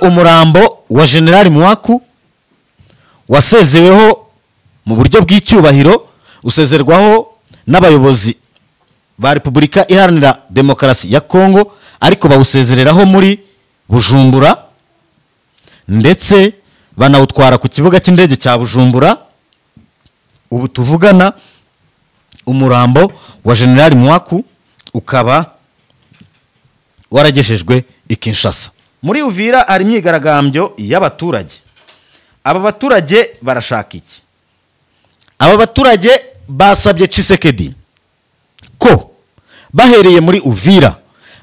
Umurambo wa General Mwaku wasezeweho mu buryo bw'icyubahiro, usezerwaho n'abayobozi ba Repubulika Iharanira Demokarasi ya Kongo, ariko bawusezereraho muri Bujumbura, ndetse banawutwara ku kibuga cy'indege cya Bujumbura. Ubu tuvugana umurambo wa General Mwaku ukaba waragejejwe i Kinshasa. Muri Uvira hari imyigaragambyo y'abaturage. Aba baturage barashaka iki? Aba baturage basabye Tshisekedi ko bahereye muri Uvira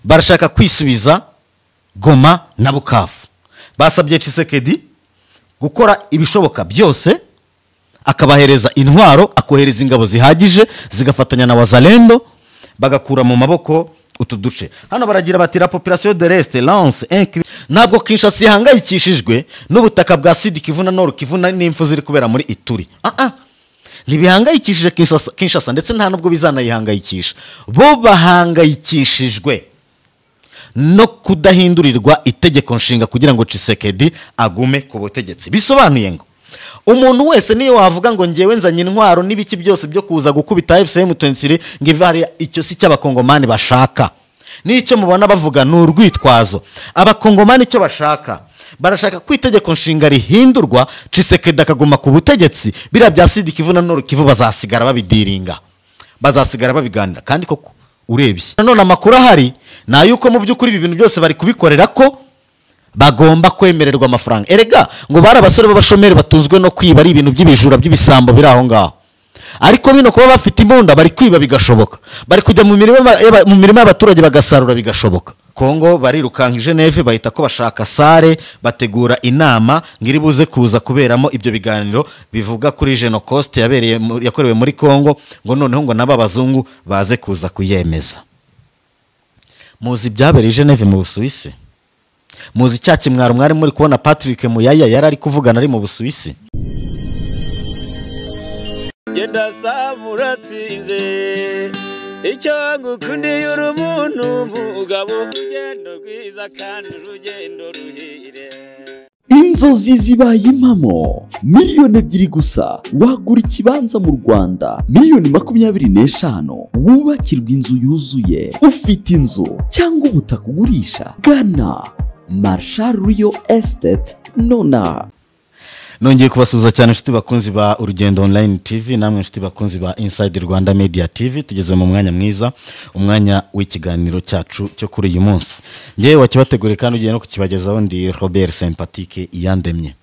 barashaka kwisubiza Goma na Bukavu. Basabye Tshisekedi gukora ibishoboka byose akabahereza intwaro, akohereza ingabo zihagije zigafatanya na Wazalendo bagakura mu maboko utu duce. Hano baragira bati: "La population de l'Est lance un cri." Ntabwo Kinshasa ihangayikishijwe n'ubutaka bwa Sud Kivu na Nord Kivu n'impfu ziri kubera muri Ituri. Ah ah, ntibihangayikishije Kinshasa, ndetse nta nubwo bizanayihangayikisha. Bo bahangayikishijwe no kudahindurirwa itegeko nshinga kugira ngo Tshisekedi agume ku butegetsi. Bisobanuye ngo umuntu wese niyo wavuga ngo ngewe nzanye intwaro n'ibiki byose byo kuza gukubita AFC M23 ngo ive hariya, icyo si cy'Abakongomani bashaka. N'icyo mubona bavuga ni urwitwazo. Abakongomani icyo bashaka, barashaka ko itegeko nshinga rihindurwa, Tshisekedi akaguma ku butegetsi. Biriya bya Sud Kivu na Nord Kivu bazasigara babidiringa, bazasigara babiganira. Kandi koko urebye nanone amakuru ahari ni ay'uko mu by'ukuri ibi bintu byose bari kubikorera ko bagomba kwemererwa amafaranga. Erega ngo bari abasore b'abashomeri batunzwe no kwiba, ari ibintu by'ibijura by'ibisambo biri aho ngaho, ariko bino kuba bafite imbunda bari kwiba bigashoboka, bari kujya mu mirima y'abaturage bagasarura bigashoboka. Kongo barirukanka i Geneve, bahita ko bashaka salle, bategura inama ngo iri buze kuza kuberamo ibyo biganiro bivuga kuri Genocost yabereye yakorewe muri Kongo, ngo noneho ngo nabo abazungu baze kuza kuyemeza. Muzi ibyabereye i Geneve mu Busuwisi? Muzi cya kimwaro mwari muri kubona Patrick Muyaya yari ari kuvugana ari mu Busuwisi? Genda saba uratsinze, icyo ngukundiye uri umuntu mugabo, urugendo rwiza kandi urugendo ruhire. Inzozi zibaye impamo! 2 miliyoni gusa wagura ikibanza mu Rwanda, miliyoni 25 wubakirwa inzu yuzuye. Ufite inzu cyangwa ubutaka ugurisha? Gana Marshal Real Estate nona. Nongeye kubasuhuza cyane, inshuti bakunzi ba Urugendo Online TV, namwe inshuti bakunzi ba Inside Rwanda Media TV. Tugeze mu mwanya mwiza, umwanya w'ikiganiro cyacu cyo kuri uyu munsi. Ngewe wakibateguriye kandi ugiye no kukibagezaho ndi Robert Sympatique Iyandemye.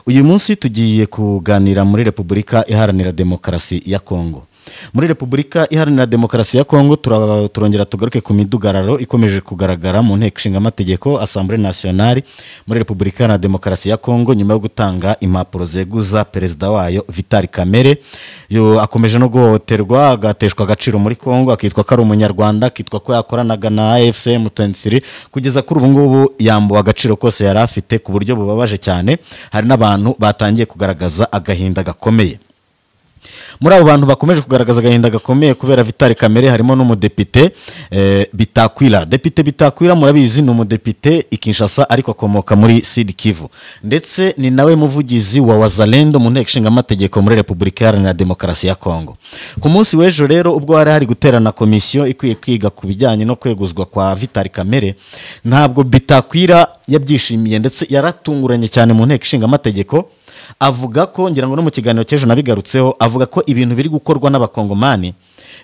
Uyu munsi tugiye kuganira muri Repubulika Iharanira Demokarasi ya Kongo. Muri Repubulika Iharanira Demokarasi ya Kongo turongera tugaruke ku midugararo ikomeje kugaragara mu Nteko Ishinga Amategeko, Assemblée Nationale, muri Repubulika Iharanira Demokarasi ya Kongo, nyuma yo gutanga impapuro zeguza perezida wayo Vital Kamerhe. Yo akomeje no guhohoterwa, agateshwa agaciro muri Kongo, akitwa ko ari Umunyarwanda, akitwa ko yakoranaga na AFC M23. Kugeza kuri ubu ngubu yambuwe agaciro kose yari afite ku buryo bubabaje cyane. Hari n'abantu batangiye kugaragaza agahinda gakomeye. Muri abo bantu bakomeje kugaragaza agahinda gakomeye kubera Vital Kamerhe harimo n'umudepite Bitakwira. Depite Bitakwira, murabizi, ni umudepite i Kinshasa, ariko akomoka muri Sud Kivu, ndetse ni nawe muvugizi wa Wazalendo mu Nteko Ishinga Amategeko muri Repubulika Iharanira Demokarasi ya Kongo. Ku munsi w'ejo rero, ubwo hari guterana komisiyo ikwiye kwiga ku bijyanye no kweguzwa kwa Vital Kamerhe, ntabwo Bitakwira yabyishimiye, ndetse yaratunguranye cyane mu Nteko Ishinga Amategeko, avuga ko, ngira ngo no mu kiganiro cy'ejo nabigarutseho, avuga ko ibintu biri gukorwa n'Abakongomani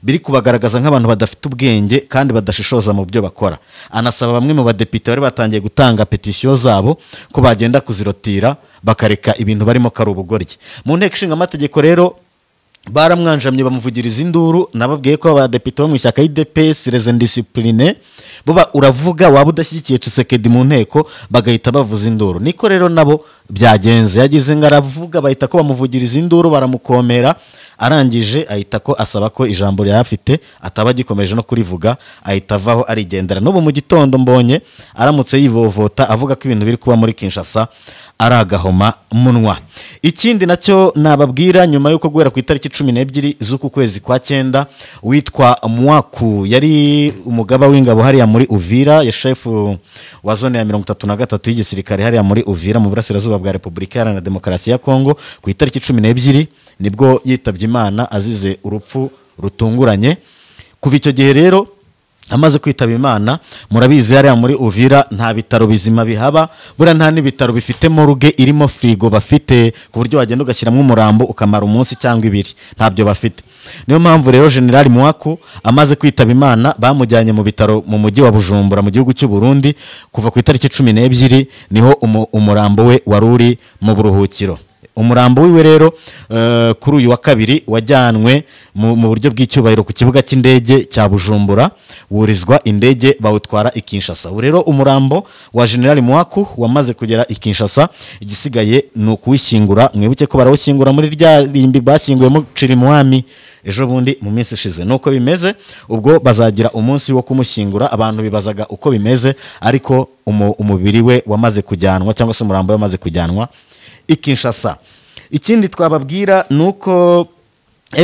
biri kubagaragaza nk'abantu badafite ubwenge kandi badashishoza mu byo bakora. Anasaba bamwe mu badepite bari batangiye gutanga petisiyo zabo ko bagenda kuzirotira, bakareka ibintu barimo ko ari ubugoryi. Mu Nteko Ishinga Amategeko rero baramwanjamye, bamuvugiriza induru. Nababwiye ko abadepite bo mu ishyaka UDPS, les indisciplinés, bo uravuga waba udashyigikiye Tshisekedi mu nteko bagahita bavuza induru. Niko rero nabo byagenze. Yagize ngo aravuga, bahita ko bamuvugiriza induru, baramukomera, arangije ahita ko asaba ko ijambo yari afite ataba agikomeje no kurivuga, ahita avaho arigendera. N'ubu mu gitondo mbonye aramutse yivovota avuga ko ibintu biri kuba muri Kinshasa ari agahoma munwa. Ikindi nacyo nababwira, nyuma y'uko guhera ku itariki 12 z'uku kwezi kwa 9, witwa Mwaku yari umugaba w'ingabo hariya muri Uvira, ya shefu wa zone ya 33 y'igisirikare hariya muri Uvira mu burasirazuba bwa Repubulika Iharanira Demokarasi ya Kongo, ku itariki 12 nibwo yitabye Imana azize urupfu rutunguranye. Kuva icyo gihe rero amaze kwitaba Imana, murabizi hariya muri Uvira nta bitaro bizima bihaba, buriya nta n'ibitaro bifite morgue irimo frigo bafite ku buryo wagenda ugashyiramo umurambo ukamara umunsi cyangwa ibiri, ntabyo bafite. Niyo mpamvu rero General Mwaku amaze kwitaba Imana bamujyanye mu bitaro mu mujyi wa Bujumbura mu gihugu cy'u Burundi. Kuva ku itariki 12 niho umurambo we wari uri mu buruhukiro. Umurambo wiwe rero kuri uyu wa kabiri wajyanwe mu buryo bw'icyubahiro ku kibuga cy'indege cya Bujumbura, wurizwa indege bawutwara i Kinshasa. Ubu rero umurambo wa General Mwaku wamaze kugera i Kinshasa, igisigaye ni ukuwishyingura. Mwibuke ko barawushyingura muri rya rimbi bashyinguyemo Cirimwami ejo bundi mu minsi ishize. Nuko bimeze, ubwo bazagira umunsi wo kumushyingura. Abantu bibazaga uko bimeze, ariko umubiri we wamaze kujyanwa, cyangwa se umurambo we wamaze kujyanwa i Kinshasa. Ikindi twababwira nuko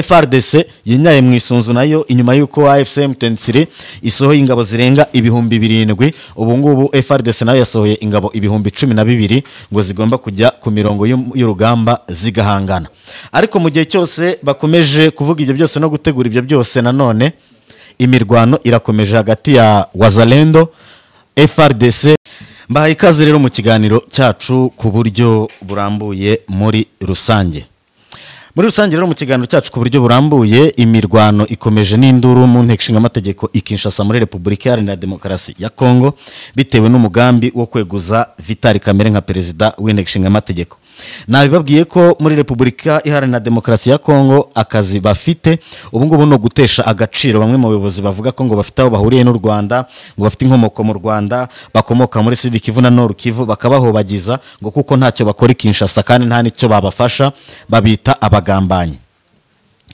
FRDC yinyaye mu isunzu nayo inyuma yuko AFC M23 isohoye ingabo zirenga 7,000. Ubu ngubu FRDC nayo yasohoye ingabo 12,000 ngo zigomba kujya ku mirongo y'urugamba zigahangana. Ariko mu gihe cyose bakomeje kuvuga ibyo byose no gutegura ibyo byose, nanone imirwano irakomeje hagati ya Wazalendo, FRDC. Mbahaye ikaze rero mu kiganiro cyacu ku buryo burambuye muri rusange. Muri rusange rero mu kiganiro cyacu ku buryo burambuye, imirwano ikomeje n'induru mu nteko ishinga amategeko i Kinshasa muri Repubulika Iharanira Demokarasi ya Kongo, bitewe n'umugambi wo kweguza Vital Kamerhe nka perezida w'inteko ishinga amategeko. Nabibabwiye ko muri Repubulika Iharanira Demokarasi ya Kongo akazi bafite ubu ngubu no gutesha agaciro bamwe mu bayobozi bavuga ko ngo bafite aho bahuriye n'u Rwanda, ngo bafite inkomoko mu Rwanda, bakomoka muri Sud Kivu na Nord Kivu, bakabahobagiza ngo kuko ntacyo bakora i Kinshasa kandi nta nicyo babafasha, babita abagambanyi.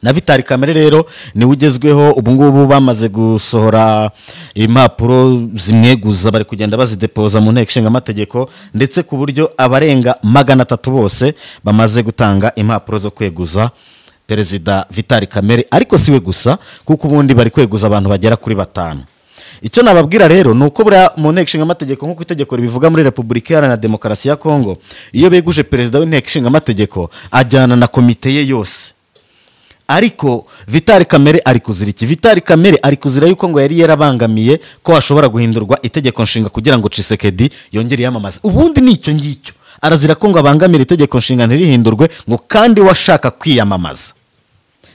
Na Vital Kamerhe rero ni ugezweho ubu ngubu, bamaze gusohora impapuro zimweguza, bari kugenda bazidepoza mu nteko ishinga amategeko, ndetse ku buryo abarenga 300 bose bamaze gutanga impapuro zo kweguza perezida Vital Kamerhe. Ariko siwe gusa, kuko ubundi bari kweguza abantu bagera kuri 5. Icyo nababwira rero ni uko buriya mu nteko ishinga amategeko, nk'uko itegeko ribivuga muri Repubulika Iharanira Demokarasi ya Kongo, iyo beguje perezida w'inteko ishinga amategeko ajyana na komite ye yose. Ariko Vital Kamerhe ari kuzira iki? Vital Kamerhe ari kuzira yuko ngo yari yarabangamiye ko hashobora guhindurwa itegeko nshinga kugira ngo Tshisekedi yongere yamamaze. Ubundi nicyo ngicyo, arazira ko ngo abangamira itegeko nshinga ntirihindurwe, ngo kandi washaka kwiyamamaza.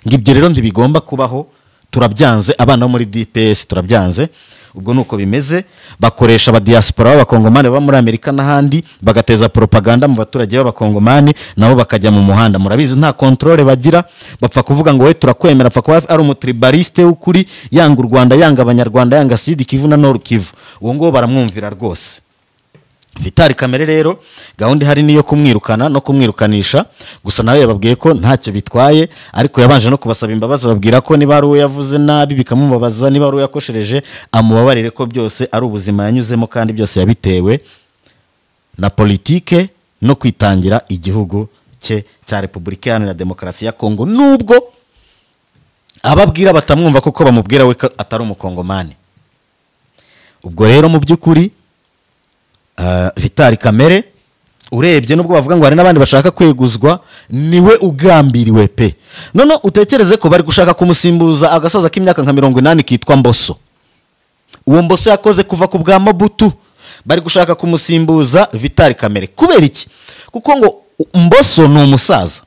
Ngo ibyo rero ntibigomba kubaho, turabyanze, abana bo muri DPS turabyanze. Ubwo nuko bimeze, bakoresha aba diaspora b'abakongomani baba muri Amerika n'ahandi, bagateza propaganda mu baturage b'abakongomani, nabo bakajya mu muhanda. Murabizi nta controle bagira, bapfa kuvuga ngo we turakwemera, apfa kuba ari umutribaliste w'ukuri, yanga u Rwanda, yanga abanyarwanda, yanga Sud Kivu na Nord Kivu, uwo ngo baramwumvira rwose. Vital Kamerhe rero gahunda ihari niyo kumwirukana no kumwirukanisha, gusa nawe yababwiye ko ntacyo bitwaye, ariko yabanje no kubasaba imbabazi, ababwira ko niba ari uwo yavuze nabi bikamubabaza, niba ari uwo yakoshereje amubabarire, ko byose ari ubuzima yanyuzemo kandi byose yabitewe na politike no kwitangira igihugu cye cya Repubulika Iharanira Demokarasi ya Kongo, nubwo ababwira batamwumva kuko bamubwira we ko atari umukongomani. Ubwo rero mu by'ukuri Vital Kamerhe urebye, nubwo bavuga ngo hari n'abandi bashaka kweguzwa, niwe ugambiriwe pe. None utekereze ko bari gushaka kumusimbuza agasaza k'imyaka nka 80 kitwa Mboso. Uwo Mboso yakoze kuva ku bwa Mobutu, bari gushaka kumusimbuza Vital Kamerhe. Kubera iki? Kuko ngo Mboso ni umusaza,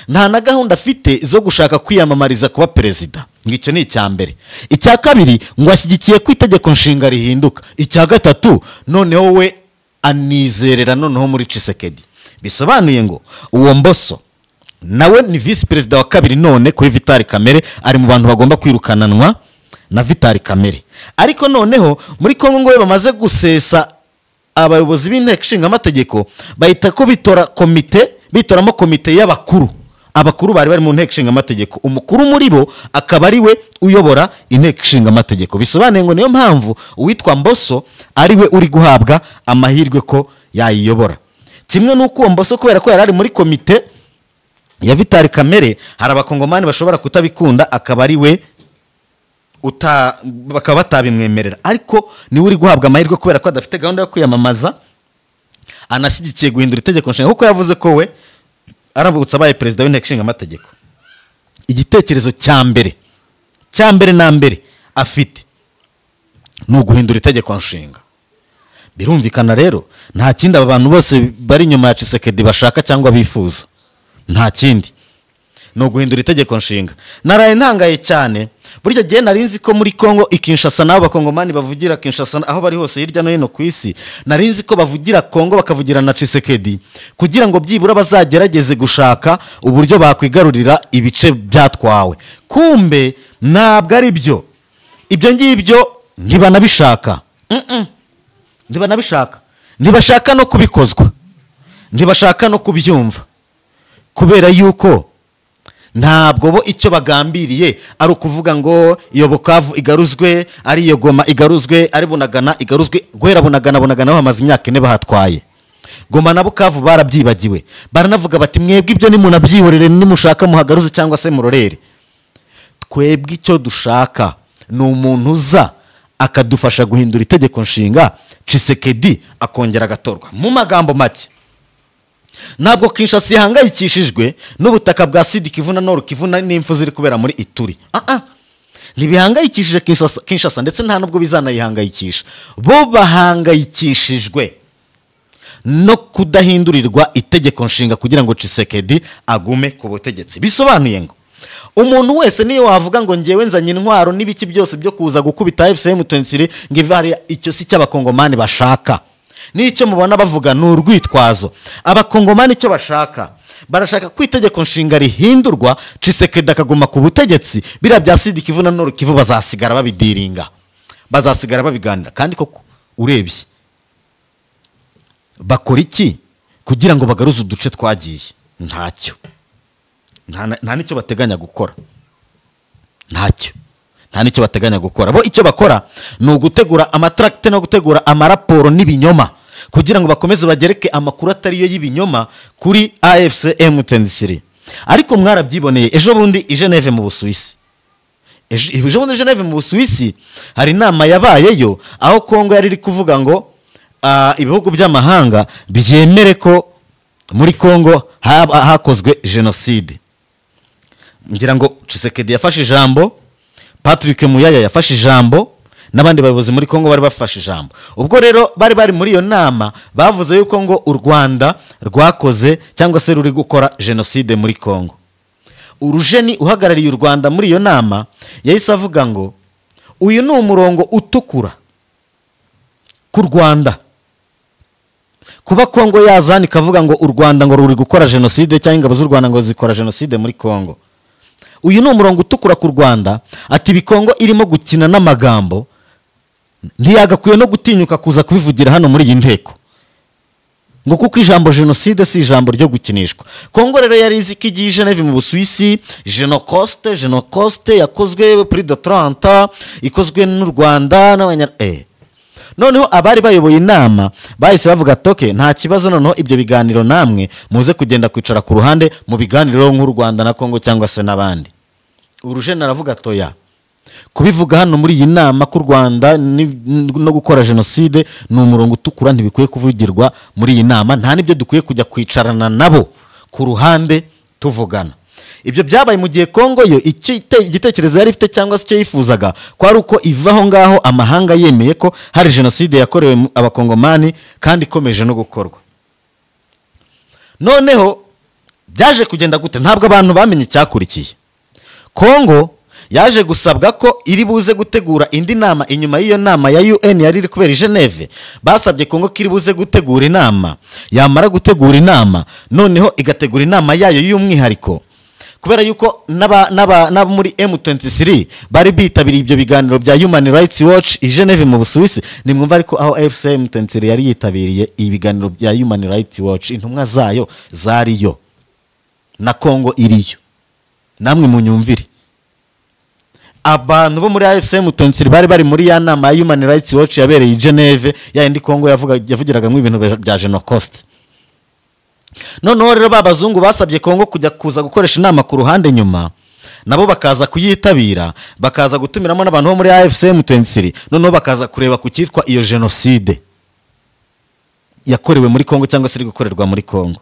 nta na gahunda afite zo gushaka kwiyamamariza kuba perezida. Ngo icyo ni icya mbere. Icya kabiri, ngo ashyigikiye ko itegeko nshinga rihinduka. Icya gatatu, noneho we anizerera noneho muri Tshisekedi. Bisobanuye ngo uwo Mboso nawe ni vice perezida wa kabiri none kuri Vital Kamerhe, ari mu bantu bagomba kwirukananwa na Vital Kamerhe. Ariko noneho muri Kongo ngo bamaze gusesa Abayobozi b'inteko ishinga amategeko bahita ko bitora komite, bitoramo komite y'abakuru. Abakuru bari bari mu nteko ishinga amategeko, umukuru muri bo akaba ari we uyobora inteko ishinga amategeko. Bisobanuye ngo niyo mpamvu uwitwa Mboso ari we uri guhabwa amahirwe ko yayiyobora. Kimwe n'uko uwo Mboso, kubera ko yari ari muri komite ya Vital Kamerhe, hari abakongomani bashobora kutabikunda, akaba ari we bakaba batabimwemerera, ariko niwe uri guhabwa amahirwe kubera ko adafite gahunda yo kwiyamamaza, anashyigikiye guhindura itegeko nshinga, kuko yavuze ko we aramutse abaye perezida w'inteko ishinga amategeko, igitekerezo cya mbere na mbere afite ni uguhindura itegeko nshinga. Birumvikana rero nta kindi aba bantu bose bari inyuma ya Tshisekedi bashaka cyangwa bifuza, nta kindi, ni uguhindura itegeko nshinga. Naraye ntangaye cyane, burya gihe nari nzi ko muri Kongo i Kinshasa, nabo bakongomani bavugira Kinshasa aho bari hose hirya no hino ku isi, nari nzi ko bavugira Kongo bakavugira na Tshisekedi kugira ngo byibura bazagerageze gushaka uburyo bakwigarurira ibice byatwawe. Kumbe ntabwo ari byo, ibyo ngibyo ntibanabishaka. Ntibanabishaka, ntibashaka no kubikozwa, ntibashaka no kubyumva, kubera yuko ntabwo bo icyo bagambiriye ari ukuvuga ngo iyo Bukavu igaruzwe, ari iyo Goma igaruzwe, ari Bunagana igaruzwe. Guhera Bunagana bamaze imyaka 4 bahatwaye. Goma na Bukavu barabyibagiwe, baranavuga bati mwebwe ibyo nimunabyihorere, nimushaka muhagaruze cyangwa se murorere. Twebwe icyo dushaka ni umuntu uza akadufasha guhindura itegeko nshinga, Tshisekedi akongera agatorwa. Mu magambo make, ntabwo Kinshasa ihangayikishijwe n'ubutaka bwa Sud Kivu na Nord Kivu n'imfu ziri kubera muri Ituri. Ntibihangayikishije Kinshasa, ndetse nta nubwo bizanayihangayikisha. Bo bahangayikishijwe no kudahindurirwa itegeko nshinga kugira ngo Tshisekedi agume ku butegetsi. Bisobanuye ngo umuntu wese niyo wavuga ngo ngewe nzanye intwaro n'ibiki byose byo kuza gukubita AFC M23 ngo ive, icyo si cy'abakongomani bashaka. Nicyo mubona bavuga ni urwitwazo. Abakongomani icyo bashaka, barashaka ko itegeko nshinga rihindurwa, Tshisekedi akaguma ku butegetsi. Biriya bya Sud Kivu na Nord Kivu bazasigara babidiringa, bazasigara babiganira. Kandi koko urebye bakora iki kugira ngo bagaruze uduce twagiye? Ntacyo, nta nicyo bateganya gukora, ntacyo, nta nicyo bateganya gukora. Bo icyo bakora ni ugutegura amatracte no gutegura amaraporo n'ibinyoma kugira ngo bakomeze bagereke amakuru atari yo y'ibinyoma kuri AFC M23. Ariko mwarabyiboneye ejo bundi i Geneve mu Busuwisi. Ejo bundi i Geneve mu Busuwisi hari inama yabayeyo aho Kongo yari iri kuvuga ngo ibihugu by'amahanga byemere ko muri Kongo hakozwe jenoside. Ngira ngo Tshisekedi yafashe ijambo, Patrick Muyaya yafashe ijambo, n'abandi bayobozi muri Kongo bari bafashe ijambo. Ubwo rero bari bari muri iyo nama bavuze yuko ngo u Rwanda rwakoze cyangwa se ruri gukora jenoside muri Kongo. Urujeni uhagarariye u Rwanda muri iyo nama yahise avuga ngo uyu ni umurongo utukura ku Rwanda. Kuba Kongo yazana ikavuga ngo u Rwanda ngo ruri gukora jenoside cyangwa ingabo z'u Rwanda ngo zikora jenoside muri Kongo, uyu ni umurongo utukura ku Rwanda. Ati Bikongo irimo gukina n'amagambo, ntiyagakwiye no gutinyuka kuza kubivugira hano muri iyi nteko, ngo kuko ijambo jenoside si ijambo ryo gukinishwa. Kongo rero yari izi ko igiye Geneve mu Busuwisi, Genocoste yakozwe plus de 30 ikozwe n'u Rwanda n'abanya Noneho abari bayoboye inama bahise bavuga toke nta kibazo, noneho ibyo biganiro namwe muze kugenda kwicara ku ruhande mu biganiro nk'u Rwanda na Kongo cyangwa se n'abandi. Urujeni aravuga toya, kubivuga hano muri iyi nama ku Rwanda no gukora jenoside ni umurongo utukura, ntibikwiye kuvugirwa muri iyi nama, nta nibyo dukwiye kujya kwicarana nabo ku ruhande tuvugana. Ibyo byabaye mu gihe Kongo yo igitekerezo yari ifite cyangwa se icyo yifuzaga kwari uko ivaho ngaho amahanga yemeye ko hari jenoside yakorewe abakongomani kandi ikomeje no gukorwa. Noneho byaje kugenda gute? Ntabwo abantu bamenye icyakurikiye. Kongo yaje gusabwa ko iri buze gutegura indi nama inyuma y'iyo nama ya UN yari iri kubera i Geneve. Basabye Kongo ko iri buze gutegura inama, yamara gutegura inama noneho igategura inama yayo y'umwihariko Kubera yuko n'aba muri M23 bari bitabiriye ibyo biganiro bya Human Rights Watch i Geneve mu Busuwisi. Nimwumva ariko aho AFC M23 yari yitabiriye ibiganiro bya Human Rights Watch, intumwa zayo zariyo na Kongo iriyo. Namwe munyumvire, abantu bo muri AFC M23 bari muri ya nama ya Human Rights Watch yabereye i Geneve, ya indi Kongo yavugiragamo ibintu bya Genocost. Noneho rero babazungu basabye Kongo kujya kuza gukoresha inama ku ruhande, nyuma nabo bakaza kuyitabira, bakaza gutumiramo n'abantu bo muri AFC M23, noneho bakaza kureba ku cyitwa iyo genocide yakorewe muri Kongo cyangwa se iri gukorerwa muri Kongo.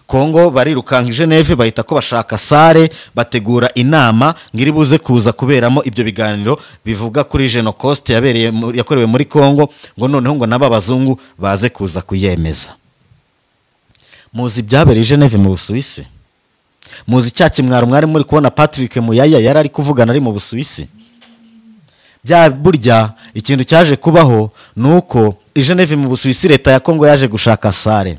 Kongo barirukanka i Geneve, bahita ko bashaka sare, bategura inama ngiri buze kuza kuberamo ibyo biganiro bivuga kuri Genocost yabereye yakorewe muri Kongo, ngo noneho ngo naba abazungu baze kuza kuyemeza. Muzi byabereye Geneve mu Busuwisi, muzi cya kimwaro mwari muri kubona Patrick Muyaya yari ari kuvugana ari mu Busuwisi. Bya burya ikintu cyaje kubaho nuko i Geneve mu Busuwisi leta ya Kongo yaje gushaka sare.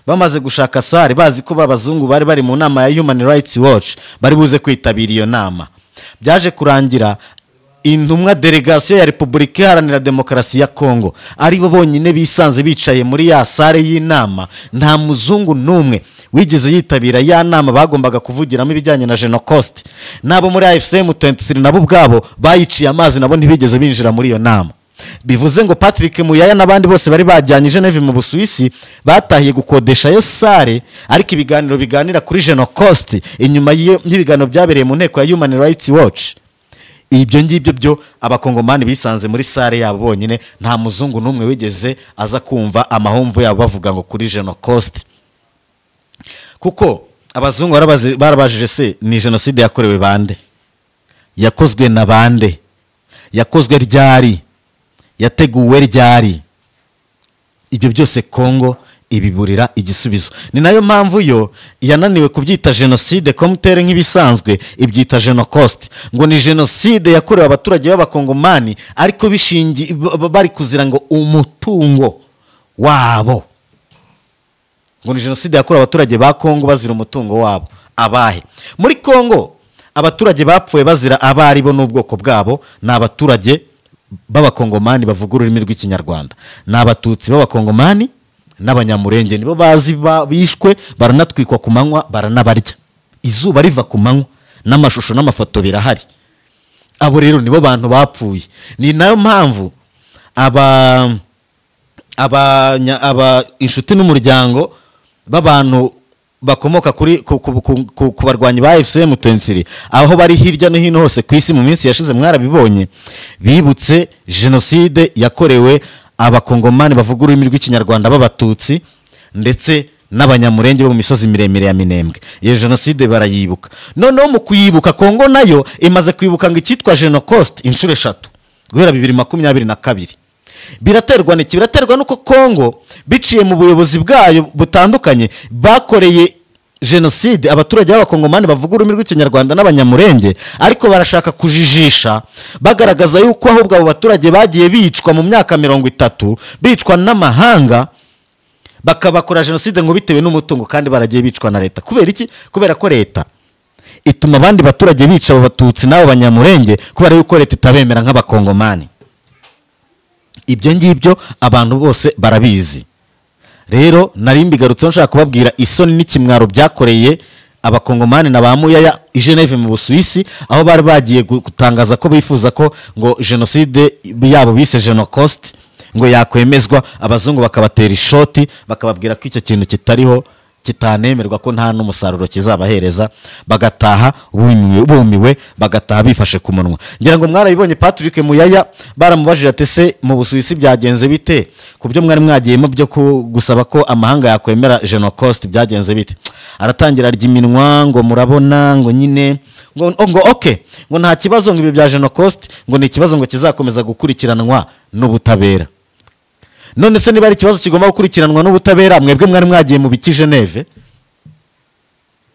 Bamaze gushaka sare bazi ko babazungu bari mu nama ya Human Rights Watch bari buze kwitabira iyo nama. Byaje kurangira intumwa delegation ya Republika Iharanira Demokarasi ya Kongo ari bo bonyine bisanze bicaye muri ya sare y'inama, nta muzungu numwe wigeze yitabira ya nama bagombaga kuvugiramo ibijyanye na Genocost. Nabo muri AFC M23 nabo ubwabo bayiciye amazi, nabo ntibigeze binjira muri iyo nama. Bivuze ngo Patrick Muyaya n'abandi bose bari bajyanye Geneve mu Busuwisi batahiye gukodesha yo sare, ariko ibiganiro biganira kuri Genocost inyuma y'ibiganiro byabereye mu nteko ya Human Rights Watch, ibyo ngibyo byo abakongomani bisanze muri sare yabo bonyine, nta muzungu n'umwe wigeze aza kumva amahomvu yabo bavuga ngo kuri Genocost. Kuko abazungu barabajije se ni genocide yakorewe bande, yakozwe na bande, yakozwe ryari, yateguwe ryari? Ibyo byose Kongo ibiburira igisubizo. Ni nayo mpamvu yo yananiwe kubyita genocide communautaire nk'ibisanzwe, ibyita Genocost, ngo ni genocide yakorewe abaturage b'abakongomani ariko bishingi bari kuzira ngo umutungo wabo, ngo ni genocide yakorewe abaturage ba Kongo bazira umutungo wabo. Abahe muri Kongo abaturage bapfuye bazira abari bo n'ubwoko bwabo ni abaturage b'abakongomani bavuga ururimi rw'ikinyarwanda, ni abatutsi b'abakongomani n'abanyamurenge, nibo bazi bishwe baranatwikwa ku manywa, baranabarya izuba riva ku manywa, n'amashusho n'amafoto birahari. Abo rero nibo bantu bapfuye. Ni nayo mpamvu aba inshuti n'umuryango b'abantu bakomoka kuri ku barwanyi ba AFC M23 aho bari hirya no hino hose ku isi mu minsi yashize mwarabibonye, bibutse genocide yakorewe abakongomani bavuga ururimi rw'ikinyarwanda b'abatutsi ndetse n'abanyamurenge bo mu misozi miremire ya Minembwe. Iyo genocide barayibuka. Noneho mu kuyibuka Kongo nayo imaze kwibuka ngo icyitwa Genocost inshuro 3 guhera 2022. Biraterwa n'iki? Biraterwa nuko Kongo biciye mu buyobozi bwayo butandukanye bakoreye genocide abaturage b'abakongomani bavuga ururimi rw'ikinyarwanda n'abanyamurenge, ariko barashaka kujijisha bagaragaza yuko ahubwo abo baturage bagiye bicwa mu myaka 30 bicwa n'amahanga, bakabakora genocide ngo bitewe n'umutungo kandi baragiye bicwa na leta. Kubera iki? Kubera ko leta ituma abandi baturage bica abo batutsi n'abo banyamurenge kubera yuko leta itabemera nk'abakongomani. Ibyo ngibyo abantu bose barabizi. Rero nari mbigarutseho nshaka kubabwira isoni n'ikimwaro byakoreye abakongomani na ba Muyaya i Geneve mu Busuwisi, aho bari bagiye gutangaza ko bifuza ko ngo genocide yabo bise Genocost ngo yakwemezwa, abazungu bakabatera ishoti bakababwira ko icyo kintu kitariho, kitanemerwa, ko nta n'umusaruro kizabahereza, bagataha bumiwe, bagataha bifashe ku munwa. Ngira ngo mwarabibonye Patrick Muyaya baramubajije ati se mu Busuwisi byagenze bite ku byo mwari mwagiyemo byo gusaba ko amahanga yakwemera Genocost, byagenze bite? Aratangira arya iminwa ngo murabona ngo nyine ngo okay, ngo nta kibazo, ngo ibi bya Genocost ngo ni ikibazo ngo kizakomeza gukurikiranwa n'ubutabera. None se niba ari ikibazo kigomba gukurikiranwa n'ubutabera, mwebwe mwari mwagiye mu biki Geneve?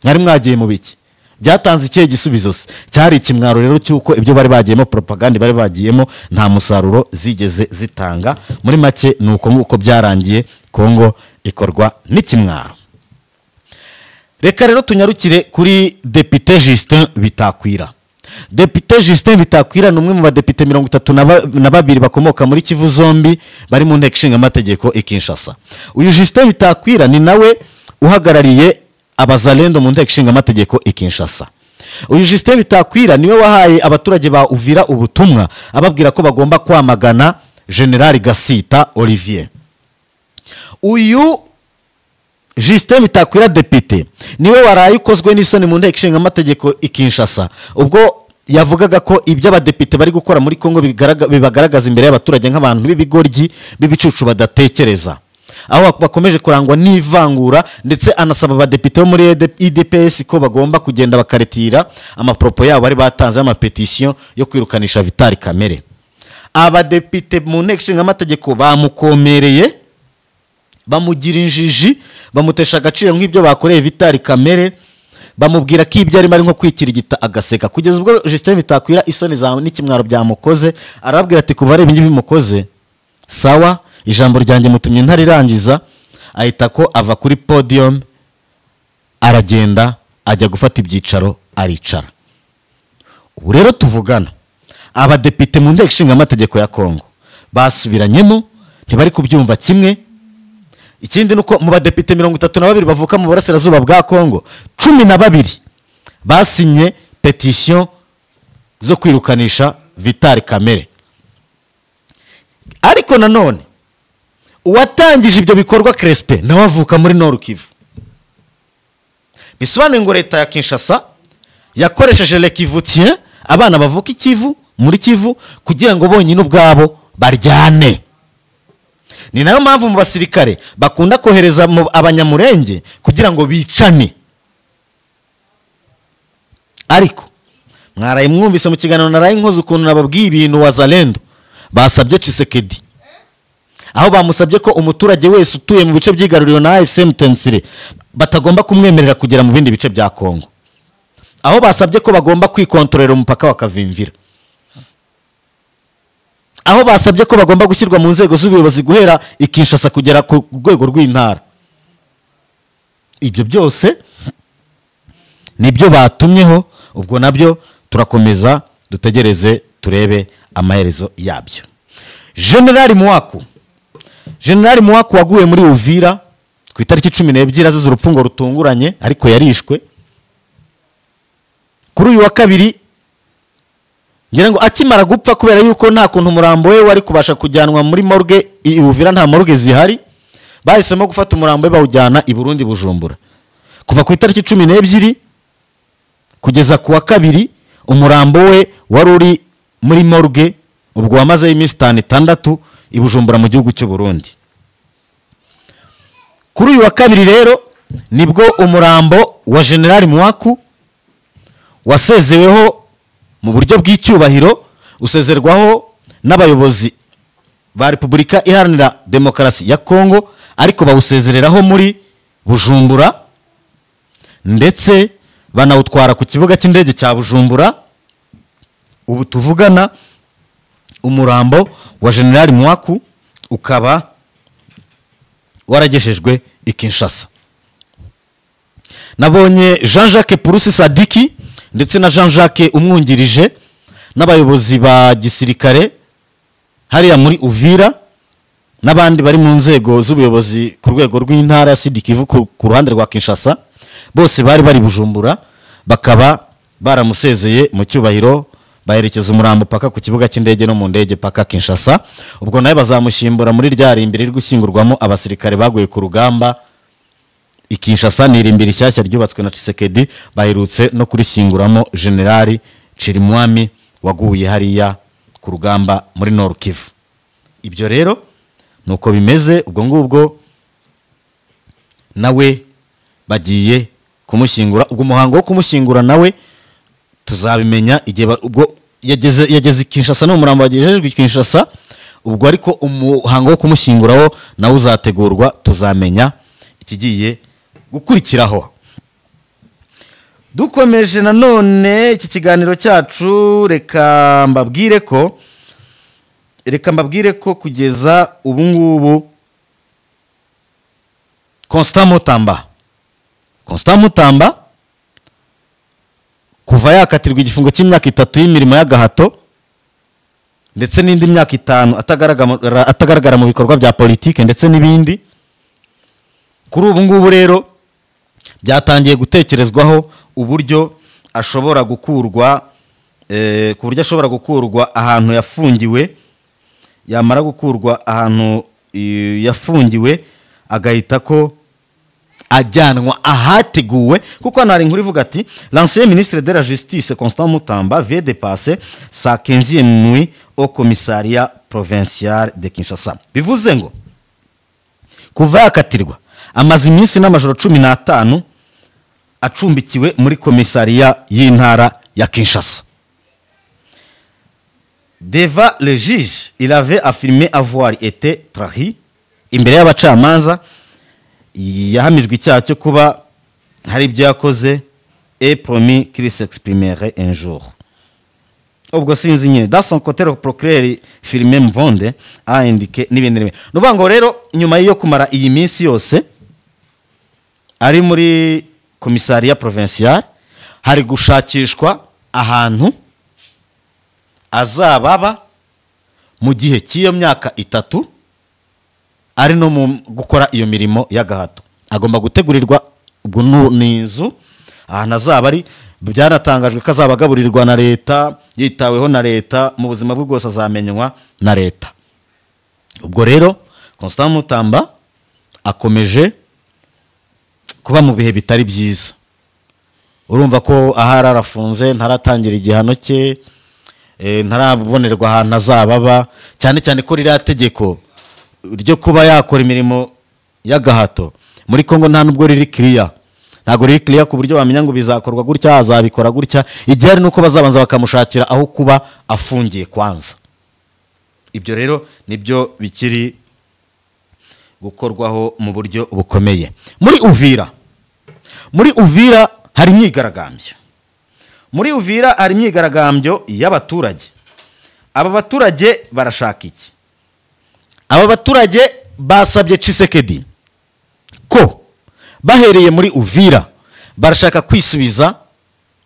Mwari mwagiye mu biki? Byatanze ikihe gisubizo se? Cyari ikimwaro rero cyuko ibyo bari bagiyemo, propaganda bari bagiyemo, nta musaruro zigeze zitanga. Muri make nuko nguko byarangiye, Kongo ikorwa n'ikimwaro. Reka rero tunyarukire kuri Depite Justin Bitakwira. Depite Justin Bitakwira ni umwe mu badepite 32 bakomoka muri Kivu zombi bari mu nteko ishinga amategeko i Kinshasa. Uyu Justin Bitakwira ni nawe uhagarariye abazalendo mu nteko ishinga amategeko i Kinshasa. Uyu Justin Bitakwira niwe wahaye abaturage ba Uvira ubutumwa ababwira ko bagomba kwamagana General Gasita Olivier. Uyu Justin Bitakwira depite niwe waraye ukozwe n'isoni mu nteko ishinga amategeko i Kinshasa, ubwo yavugaga ko ibyo abadepite bari gukora muri Kongo bibagaragaza imbere y'abaturage nk'abantu b'ibigoryi b'ibicucu badatekereza, aho bakomeje kurangwa n'ivangura, ndetse anasaba abadepite bo muri IDPS ko bagomba kugenda bakaretira amapropo yabo bari batanze amapetition yo kwirukanisha Vital Kamerhe. Abadepite mu nteko ishinga amategeko bamukomereye, bamugira injiji, bamutesha agaciro nk'ibyo bakoreye Vital Kamerhe, bamubwira ko ibyo arimo ari nko kwikirigita agaseka, kugeza ubwo Justin Bitakwira isoni za n'ikimwaro byamukoze arababwira ati kuva ari ibingibi bimukoze sawa, ijambo ryanjye mutumye ntarirangiza. Ahita ko ava kuri podium aragenda ajya gufata ibyicaro aricara. Ubu rero tuvugana abadepite mu nteko ishinga amategeko ya Kongo basubiranyemo, ntibari kubyumva kimwe. Ikindi nuko mu badepite 32 bavuka mu burasirazuba bwa Kongo, 12 basinye petition zo kwirukanisha Vital Kamerhe. Ariko nanone uwatangije ibyo bikorwa Crespe nawe avuka muri Nord Kivu. Bisobanuye ngo leta ya Kinshasa yakoresheje les Kivutiens, abana bavuka ikivu muri Kivu, kugira ngo bonyine ubwabo baryane. Ni nayo mpamvu mu basirikare bakunda kohereza abanyamurenge kugira ngo bicane. Ariko mwaraye mwumvise mu kiganiro naraye nkoze ukuntu nababwiye ibintu Wazalendo basabye Tshisekedi, aho bamusabye ko umuturage wese utuye mu bice by'igaruriro na AFC M23 batagomba kumwemerera kugera mu bindi bice bya Kongo, aho basabye ko bagomba kwikontorera umupaka wa Kavimvira, aho basabye ko bagomba gushyirwa mu nzego z'ubuyobozi guhera i Kinshasa kugera ku rwego rw'intara. Ibyo byose nibyo batumyeho, ubwo nabyo turakomeza dutegereze turebe amaherezo yabyo. General Muwaku waguye muri Uvira ku itariki 12 azize urupfu ngo rutunguranye, ariko yarishwe. Kuri uyu wa kabiri ngira ngo akimara gupfa, kubera yuko nta kuntu umurambo we wari kubasha kujyanwa muri morgue i Uvira, nta morgue zihari, bahisemo gufata umurambo we bawujyana i Burundi Bujumbura. Kuva ku itariki 12 kugeza ku wa kabiri umurambo we wari uri muri morgue, ubwo wamazeyo iminsi 6 i Bujumbura mu gihugu cy'u Burundi. Kuri uyu wa kabiri rero nibwo umurambo wa General Muwaku wasezeweho mu buryo bw'icyubahiro, usezerwaho n'abayobozi ba Repubulika Iharanira Demokarasi ya Kongo, ariko bawusezereraho muri Bujumbura, ndetse banawutwara ku kibuga cy'indege cya Bujumbura. Ubu tuvugana umurambo wa General Muwaku ukaba warageshejwe i Kinshasa. Nabonye Jean-Jacques Purusi Sadiki ndetse na Jean-Jacques umwungirije n'abayobozi ba gisirikare hariya muri Uvira n'abandi bari mu nzego z'ubuyobozi ku rwego rw'intara ya Sud Kivu ku ruhande rwa Kinshasa, bose bari bari Bujumbura, bakaba baramusezeye mu cyubahiro, baherekeza umurambo paka ku kibuga cy'indege no mu ndege paka Kinshasa. Ubwo nawe bazamushimbura muri rya rimbiri riri gushyingurwamo abasirikare baguye ku rugamba i Kinshasa. Ni irimbiri rishyashya ryubatswe na Tshisekedi, baherutse no kurishyinguramo General Chirimwami waguye hariya ku rugamba muri Nord Kivu. Ibyo rero nuko bimeze, ubwo ngubwo nawe bagiye kumushyingura. Ubwo umuhango wo kumushyingura nawe tuzabimenya igihe ubwo yageze Kinshasa, no umurambo wagejejwe Kinshasa, ubwo ariko umuhango wo kumushyinguraho nawe uzategurwa, tuzamenya ikigiye gukurikiraho. Dukomeje nanone iki kiganiro cyacu, reka mbabwire ko kugeza ubu ngubu Constant Mutamba Constant Mutamba kuva yakatirwa igifungo cy'imyaka 3 y'imirimo y'agahato ndetse n'indi myaka 5 atagaragara mu bikorwa bya politike ndetse n'ibindi. Kuri ubu ngubu rero byatangiye gutekerezwaho uburyo ashobora gukurwa ku buryo ashobora gukurwa ahantu yafungiwe, yamara gukurwa ahantu yafungiwe agahita ko ajyanwa ahateguwe, kuko hano hari inkuru ivuga ati l'ancien ministre de la justice Constant Mutamba vient de passer sa 15e nuit au commissariat provincial de Kinshasa. Bivuze ngo kuva yakatirwa amaze iminsi n'amajoro 15 acumbikiwe muri komisariya y'intara ya Kinshasa. Devant le juge, il avait affirmé avoir été trahi. Imbere y'abacamanza yahamijwe icyaha cyo kuba hari ibyo yakoze et promis qu'il s'exprimerait un jour. Ubwo sinzi nyine dans son côté le procureur Firmin Mvonde a indiqué n'ibindi n'ibindi. Nuvuga ngo rero nyuma yo kumara iyi minsi yose ari muri commissariat provincial, hari gushakishwa ahantu azababa mu gihe cy'iyo myaka 3 ari no mu gukora iyo mirimo y'agahato. Agomba gutegurirwa ubwo ni inzu ahantu azaba ari, byaratangajwe ko azaba agaburirwa na leta, yitaweho na leta, mu buzima bwe bwose azamenywa na leta. Ubwo rero Constant Mutamba akomeje kuba mu bihe bitari byiza. Urumva ko ahari arafunze, ntaratangira igihano cye, ntarabonerwa ahantu azababa, cyane cyane ko ririya tegeko ryo kuba yakora imirimo y'agahato muri Kongo nta nubwo riri clear. Ntabwo riri clear ku buryo wamenya ngo bizakorwa gutya, azabikora gutya. Igihe ari nuko bazabanza bakamushakira aho kuba afungiye kwanza. Ibyo rero nibyo bikiri gukorwaho mu buryo bukomeye. Muri Uvira hari imyigaragambyo. Muri Uvira hari imyigaragambyo y'abaturage. Aba baturage barashaka iki? Aba baturage basabye Tshisekedi ko bahereye muri Uvira barashaka kwisubiza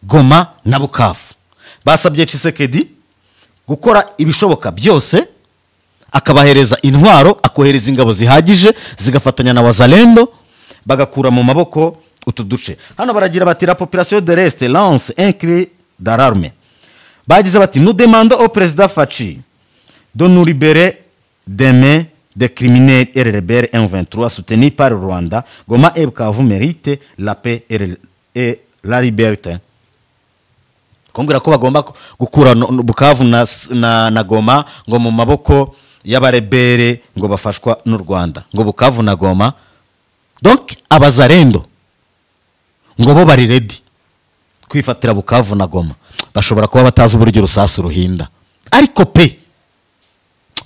Goma na Bukavu. Basabye Tshisekedi gukora ibishoboka byose akabahereza intwaro, akohereza ingabo zihagije zigafatanya na Wazalendo bagakura mu maboko utu duce. Hano baragira bati la population de l'Est lance un cri d'alarme. Bagize bati nous demandons au président Fatshi de nous libérer des mains des criminels et rebelles M23 soutenus par le Rwanda. Goma et Bukavu méritent la paix et la liberté. Kumbwira ko bagomba gukura Bukavu na Goma ngo mu maboko y'abarebere ngo bafashwa n'u Rwanda, ngo Bukavu na Goma, donc abazarendo ngo bo bari ready kwifatira Bukavu na Goma. Bashobora kuba batazi uburyo urusasu ruhinda, ariko pe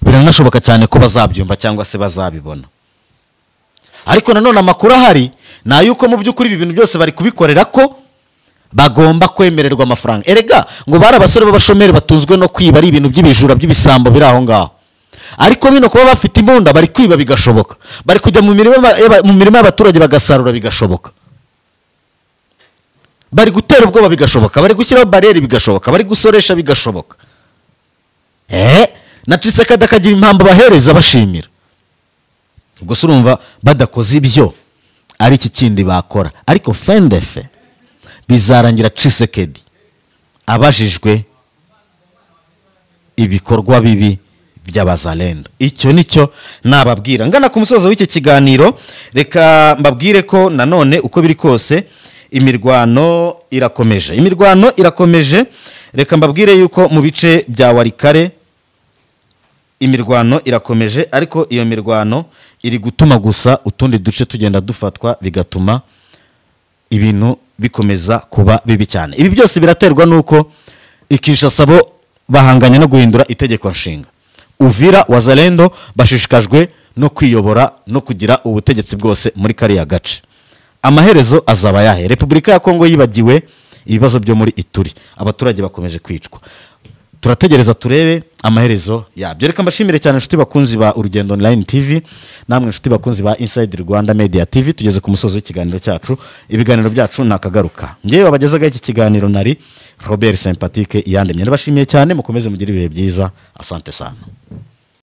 biranashoboka cyane ko bazabyumva cyangwa se bazabibona. Ariko nanone amakuru ahari na yuko mu by'ukuri ibi bintu byose bari kubikorera ko bagomba kwemererwa amafaranga. Erega ngo bari abasore b'abashomeri batuzwe no kwiba, ari ibintu by'ibijura by'ibisambo biri aho ngaho. Ariko bino kuba bafite imbunda bari kwiba bigashoboka, bari kujya mu mirima y'abaturage bagasarura bigashoboka, bari gutera ubwoba bigashoboka, bari gushyiraho barriere bigashoboka, bari gusoresha bigashoboka. Na Tshisekedi akagira impamvu bahereza bashimira. Ubwo se urumva badakoze ibyo ari iki kindi bakora? Ariko fendefe bizarangira Tshisekedi abajijwe ibikorwa bibi by'abazalendo. Icyo nicyo nababwira. Ngana ku musozo w'iki kiganiro, reka mbabwire ko nanone uko biri kose imirwano irakomeje. Imirwano irakomeje. Reka mbabwire yuko mu bice bya Walikare imirwano irakomeje, ariko iyo mirwano iri gutuma gusa utundi duce tugenda dufatwa, bigatuma ibintu bikomeza kuba bibi cyane. Ibi byose biraterwa nuko Kinshasa bo bahanganye no guhindura itegeko nshinga. Uvira Wazalendo bashishikajwe no kwiyobora no kugira ubutegetsi bwose muri kariya gace. Amaherezo azaba yahe? Repubulika ya Kongo yibagiwe ibibazo byo muri Ituri, abaturage bakomeje kwicwa. Turategereza turebe amaherezo yabyo. Reka mbashimire cyane, inshuti bakunzi ba Urugendo Online TV, namwe inshuti bakunzi ba Inside Rwanda Media TV. Tugeze ku musozo w'ikiganiro cyacu. Ibiganiro byacu nakagaruka. Ngewe wabagezagaho iki kiganiro nari Robert Sympatique Iyandemye. Ndabashimiye cyane, mukomeze mugire ibihe byiza. Asante sana.